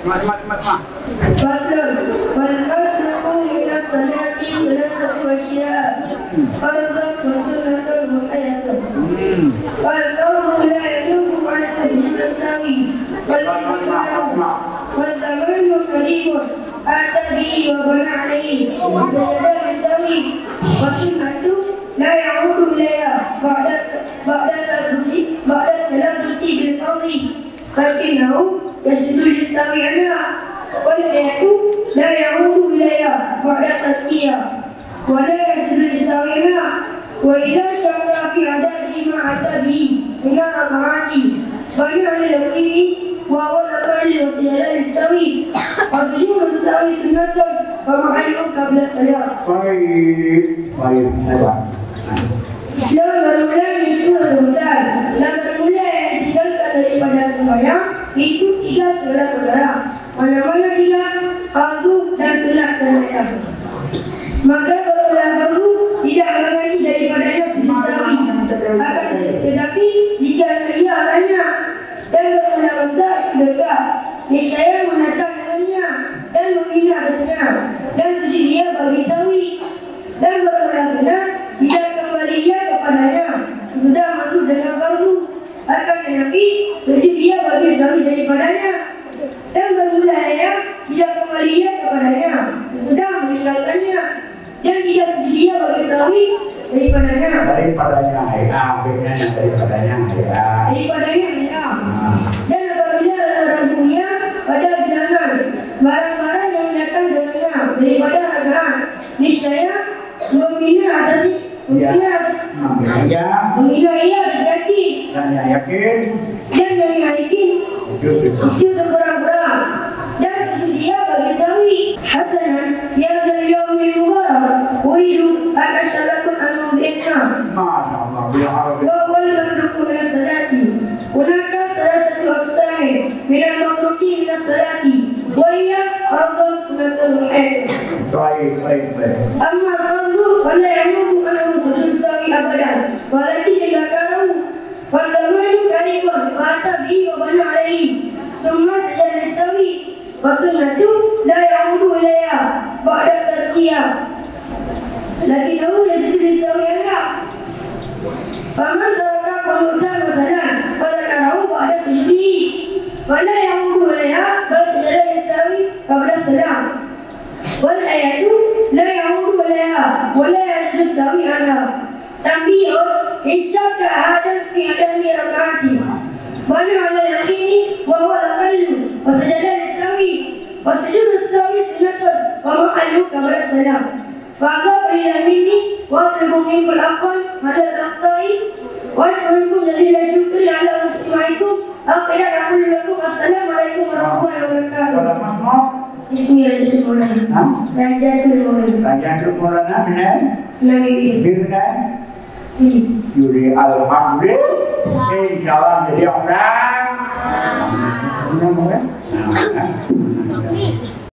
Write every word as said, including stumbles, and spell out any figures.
Mat, mat, mat, mat. Fasal, wal maqruhu minas salati salasatu asya', fardhun wa sunnatun wa muhdatsatun. Wal fardhu la yanubu anhu sujudu sahwi, wal iqtidaru, wal zamanu qaribun, ata bihi wa bana alaihi, sajada lisahwi, wa sunnatu la ya'udu ilaiha ba'da, ba'da talabbusi, ba'da talabbusi bil fardhi. Lakinnahu yasjudu lis-sahwi anha, wal ayatu la ya'udu ilaiha ba'da tarkiha, wa la yasjudu lis-sahwi anha, wa idza syakka fi adaihi ma ata bihi min rak'ati, bana 'alal yaqini wa huwa al-aqallu wa sajada lis-sahwi, wa sujudu lis-sahwi sunnatun wa mahalluhu qabla salam. Baik, baik, hebat. Islam bermula itu dosa. Islam bermula yang ditinggalkan daripada sembahyang itu tiga segala perkara. Mana-mana tiga? Fardu dan sunat dan ayat. Maka bermula fardu tidak mengganti daripadanya sujud sahwi. Akan tetapi jika ia akannya dan bermula masa itu dekat, niscaya menatap dengannya dan menghina atasnya dan sujud dia bagi sahwi. Dan bermula sunat, tidak kembali ia kepadanya sesudah masuk dengan fardu. Akan tetapi, sujud dia bagi sahwi daripadanya. Dan bermula ia, tidak kembali ia kepadanya sesudah meninggalkannya. Dan tidak sujud dia bagi sahwi daripadanya. Daripadanya, ya, benar, daripadanya, ya. Daripadanya, ya. Ah. Dan apabila ragu ia pada bilangan barang-barang yang datang dengannya daripada rakaat, niscaya menghina atas, ya, menghina, menghina ia, menghina ia atas yakin. Dan yang yakin. Dan yang yakin. Itu, itu. Itu sekurang-kurang. Dan sujud dia bagi sahwi. Hasanan, fi hadzal yaumil mubarak, uridu an as'alakum an mawdhi'in. Masya Allah, ya Allah. Wa huwal matruku minas salati. Hunaka salasatu aqsamin minal matruki minas salati, wa hiya fardhun, sunnatun, wa muhdatsatun. Baik, baik, baik. Amma al-fardhu, fala yanubu anhu sujud sahwi abadan, walakin idza dzakarahu, wa zamanu qaribun, fa ata bihi wa bana alaihi, tsumma sajada lis-sahwi. Wa sunnatu la ya'udu ilaiha ba'da tarkiha, lakinnahu yasjudu lis-sahwi anha. Faman taraka qunutan masalan, fa dzakarahu ba'da sujudihi, fala ya'udu ilaiha, bal sajada lis-sahwi qabla salam. Wal ayatu la ya'udu ilaiha, wa la yasjudu lis-sahwi anha. Tanbihun, in syakka ahadun fi adadi rak'ati, bana 'alal yaqini wa huwa al-aqallu, wa sajada lis-sahwi, wa sujudu lis-sahwi sunnatun wa mahalluhu qabla salam. Fa hadza qalilan minni wa atlubu minkumul afwa 'alal akhta'i, wa asykurukum jazila syukri 'ala istimaikum. Akhiran aqulu lakum assalamu alaikum warahmatullahi wabarakatuh. Bismillahirrahmanirrahim. Hah? Rajatul Maulana. Rajatul Maulana, benar? Nabi. Benar? Yuri, alhamdulillah. Insya Allah jadi orang. Benar, bukan? Nah, nah.